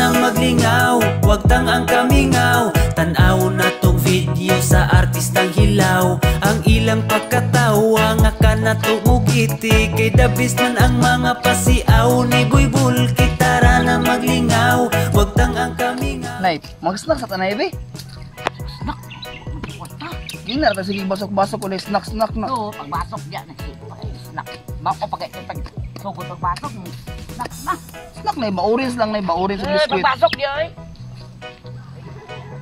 nang maglingaw, wag tang ang kamingaw. Tan-aw na tong video sa artistang hilaw. Ang ilang pagkatawa nga kanato mugiti. Kay dabis man ang mga pasiaw ni Boy Bulky. Tara na maglingaw, wag tang ang kamingaw. Nay, mag-snack sa tanay be. Snack? Magkwarta. Ginar ta sige basok-basok ulit snack-snack na. Oo, pagbasok diyan na snack. Mao pa kay pag sugod pagbasok, snack na. Snack na ba orange lang nay ba orange sa Eh, biskwit. pagbasok diyan ay.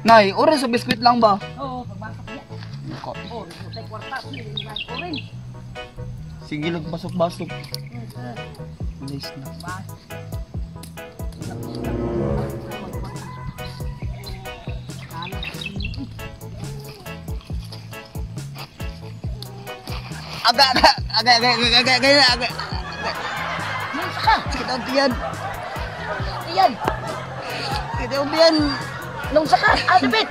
Nay, orange sa biskwit lang ba? Oo, pagbasok diyan. Nako. Oh, tay kwarta orange. Sige lang basok-basok. Nay snack. Aga aga aga aga aga aga aga. Nunsa ka? Sakit ang tiyan. Tiyan. Sakit ang tiyan. Nunsa ka? Ah, dapit.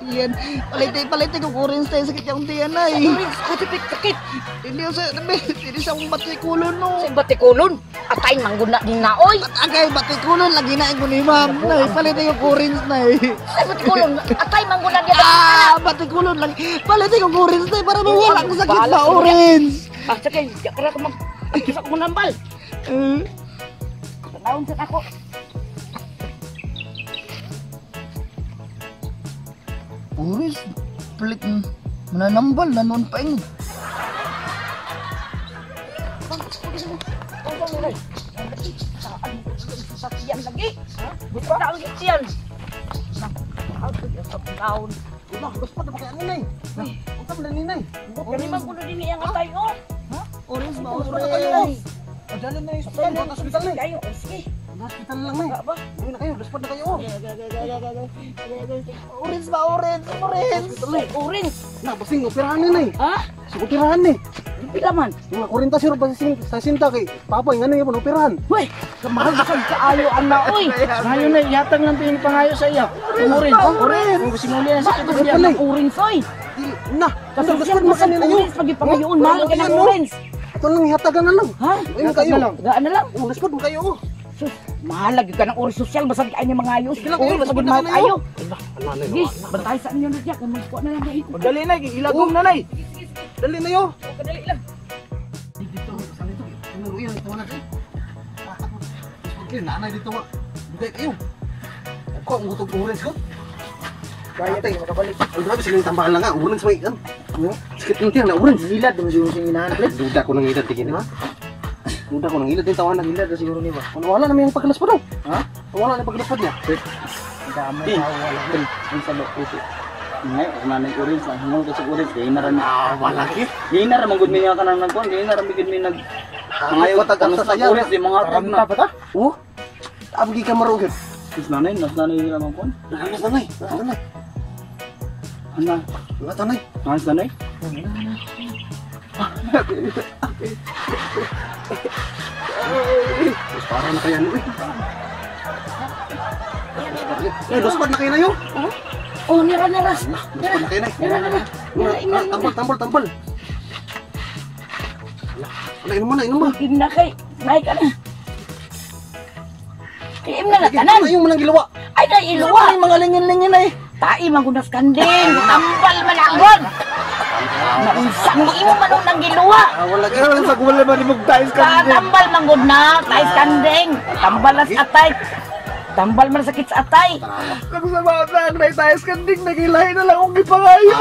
Tiyan. Palitay palitay kung orange tayo sakit ang tiyan ay. Orange ko dapit sakit. Hindi sa hindi sa akong batikulon no. Sa batikulon. Atay mangguna din na oy. Agay batikulon lagi na ko ni ma'am. Nay, palitay yung orange nay. Sa batikulon atay mangguna din. Ah, batikulon lagi. Palitay yung orange nay para mawala ang sakit ba orange. Ah, sakay, kara ka mag sa akong nambal. Eh, Tanawon sa ako. Orange pelit mananambal na noon pa ing. Tiyan lagi. Buta ang tiyan. Taon. Ulah, luspad na ba kaya ninay? Unsa man ninay? Kani man kuno dinhi ang atay oh. Orange ba Luspad na kayo. orange? O dali na yung hospital, buhat hospital na. Kayo, oh, sige. Hospital lang na. Ba? Dali na kayo, luspad na kayo. oh. Orange ba orange? Orange. Hospital na. Orange. Na, basing operahan ninay. Ha? Sa operahan ni. Pila man? Mga 40 siro ba sa sinta kay Papa ngano yung operahan. Hoy, mahal ba kag kaayo ang naoy? Ngayon na, yatang lang tayo pangayo sa iya. Orange. Orange. Kung simuli na sa Bakit siya ng orange oy? Dili na. Kasi Luspad siya mo mo sa kanina yun. orange pagipangayoon mahal ka ng orange. Ito lang ihatagan na lang. Ha? Ayun kayo. Gaan na lang. Oh, luspad mo kayo. oh. Sus, mahal lagi ka ng orange social basta kay niya mga ayos. Sige lang kayo, Orange luspad pagid na mahal kayo. kayo. Ano na Sige, bantay sa inyo na diya kung magkuha na lang na iko. Dali na, ilagong na nay. Dali na yo. Kadali lang. Dito, sa nito. Ano yan ito na kayo. Luspad kayo, nanay dito wa. Dugay kayo. Ako ang utog orange ko. Kaya tayo, makabalik. Ang grabe sila yung tambahan lang nga. Orange may kan. Sakit ng tiyan na orange. Nilad, naman siguro siyang inahan. Duda ko ng edad tingin ha. Duda ko ng edad din tawanan. Nilad na siguro niya ba? Ano wala na may ang paglaspad daw. Ha? Wala na paglaspad niya. Dami tao, wala. Ang sa puso. Ngayon, kung nanay orange lang, hingaw ka sa orange, gaya na rin. Ah, wala ki. Gaya na rin, manggod may nga ka nang nagkuhan, gaya na rin, bigid may nag... Ngayon Mga ka ano sa sa saya. orange, di mga tag na. Oh. Abgi ka marugid. Mas nanay, mas nanay nila mangkuhan. Nanas nanay. Nanay. Ano? Mga tanay. Mas nanay? Mas para na kaya ni. Eh, luspad na kayo na yo. Oh, nira nira. Luspad na kayo na. Nira nira. Nira nira. Tambal, tambal, tambal. Ala, inom mo na, inom mo. Im na kay. Nay ka na. Kay im na na tanan. Ayaw mo nang gilawa. Ay kay iluwa. Ay, mga lingin-lingin ay. Tai man kunas kanding. Tambal man angon. Naunsa mo imo man nang giluwa. Ah, wala Kaya wala sa kumala ba ni magtais Ka tambal man gud na, tais kanding. Tambal as atay. Tambal man sakit sa atay. Kung sa mga na, nay tayo kanding, nagilahi na lang akong gipangayo.